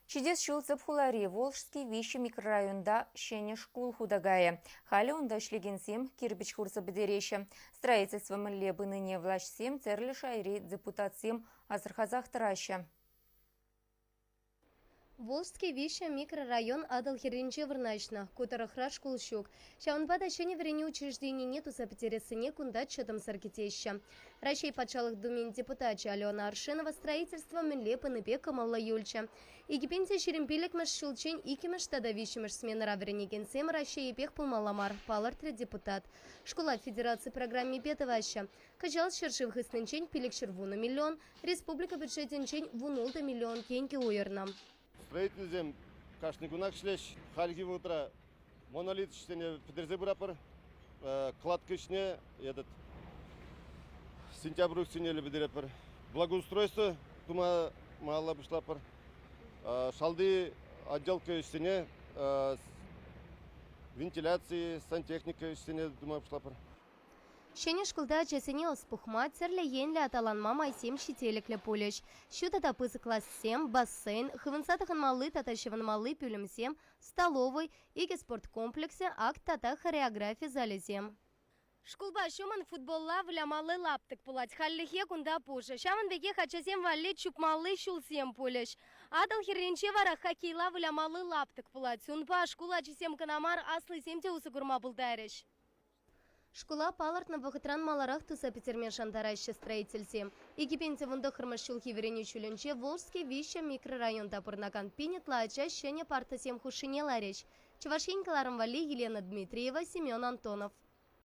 Ҫитес ҫул тӗп хулари Волжский 3 микрорайонта ҫӗнӗ шкул хута кайӗ. Халӗ унта ӗҫлекенсем кирпӗч хурса пӗтереҫҫӗ. Строительство мӗнле пынине влаҫсем, тӗрлӗ шайри депутатсем асӑрхасах тӑраҫҫӗ. Волжский 3 микрорайон Атӑл хӗрринче вырнаҫнӑ. Ку тӑрӑхра шкул ҫук. Ҫавӑнпа та ҫӗнӗ вӗренӳ учрежденине туса пӗтерессине кунта чӑтӑмсӑр кӗтеҫҫӗ. Раҫҫей Патшалӑх Думин депутачӗ Алена Аршинова строительство мӗнле пынипе кӑмӑллӑ юлчӗ. 2025-мӗш ҫулччен иккӗмӗш тата виҫҫӗмӗш сменӑра вӗренекенсем Раҫҫейӗпех пулмалла мар, палӑртрӗ депутат. Шкула федераци программипе тӑваҫҫӗ. Кӑҫал ҫӗршыв хыснинчен 510 миллион, республика бюджетӗнчен 16 миллион тенкӗ уйӑрнӑ. Строительсем кашни кунах ӗҫлеҫ. Хальхи вӑхӑтра монолит ӗҫсене пӗтерсе пыратпӑр. Кладка ӗҫне этот сентябрь уйӑхсенелле пӗтеретпӗр. Благоустройство тума малалла пуҫлатпӑр. Шалти отделка ӗҫсене, вентиляци, сантехника ӗҫсене тума пуҫлатпӑр. Ҫӗнӗ шкулта ачасене ӑс пухма, тӗрлӗ енлӗ аталанма майсем ҫителӗклӗ пулӗҫ. Ҫутӑ та пысӑк классем, бассейн, хывӑнса тӑхӑнмалли тата ҫӑвӑнмалли пӳлӗмсем, столовӑй, икӗ спорт комплексӗ, акт тата хореографи залӗсем. Шкулпа ҫумӑн футболла вылямалли лаптӑк пулать. Хальлӗхе кунта пушӑ. Ҫавӑн пекех ачасем валли чупмалли ҫулсем пулӗҫ. Атӑл хӗрринче вара хоккейла вылямалли лаптӑк пулать. Унпа шкул ачисем кӑна мар, аслисем те усӑ курма пултарӗҫ. Шкула палӑртнӑ вӑхӑтран маларах туса пӗтерме шантараҫҫӗ строительсем. 2019 ҫулхи вӗренӳ ҫулӗнче Волжский 3 микрорайонта пурӑнакан пин ытла ача ҫӗнӗ партӑсем хушшине ларӗҫ. Чӑваш Ен кӑларӑм валли Елена Дмитриева, Семен Антонов.